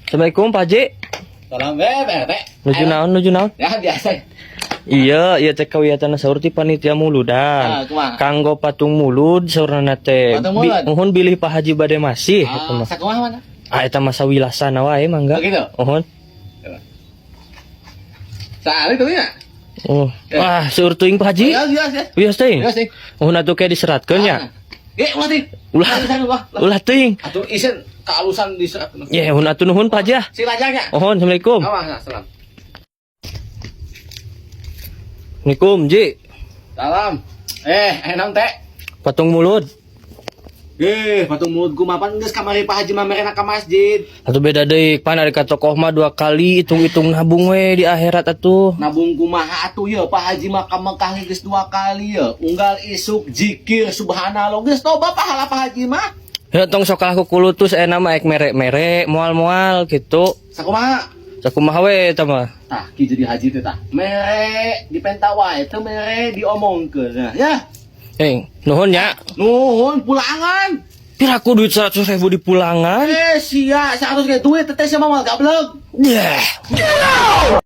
Assalamualaikum, Pak Haji. Salam Pak RT. Nuju naon, nuju naon? Ya biasa. Iya, teh kawiatan saur ti panitia muludan. Ah, kumaha? Kanggo patung mulud saurna teh. Patung mulud? Muhun bilih Pak Haji bade masih eta Ah, mah. Sakumaha mana? Ah, eta mah sawilasana wae, mangga. Oh, gitu? Muhun. Saali tuh ya. Oh. Eh. Wah, seueur teuing, Pak Haji. Ya. Wios teuing. Wios teuing. Muhun atuh ke diseratkeun nya. Eh, ulah teuing. Ulah. Ulah. Ulah teuing. Atuh isen kaalusan diserat. Ya, muhun atuh, nuhun, Pak Haji ah. Si lajangnya. Muhun, Assalamualaikum. Awas, salam. Assalamualaikum, Ji. Salam. Eh, naon teh? Patung mulud. Eh, patung mulud kumaha, pan geus kamari Pak Haji mamerena ka masjid. Atuh beda deui, pan ari ka tokoh mah dua kali hitung-hitung nabung we di akhirat atuh. Nabung kumaha atuh ye, Pak Haji mah ka Mekah geus dua kali ye. Unggal isuk jikir subhanallah geus loba pahala Pak Haji mah. Ya tong sok kalah kukulutus enak mah ek mere-mere moal-moal gitu. Sakumaha? Sakumaha we eta mah. Tah, ki jadi haji teh tah. Mere dipenta wae, teu mere diomongkeun. Nah, ya. Eh, nuhun ya. Nuhun pulangan. Piraku duit 100 ribu di pulangan. Eh, sia 100 ge duit teteh sama moal gablek. Yeah.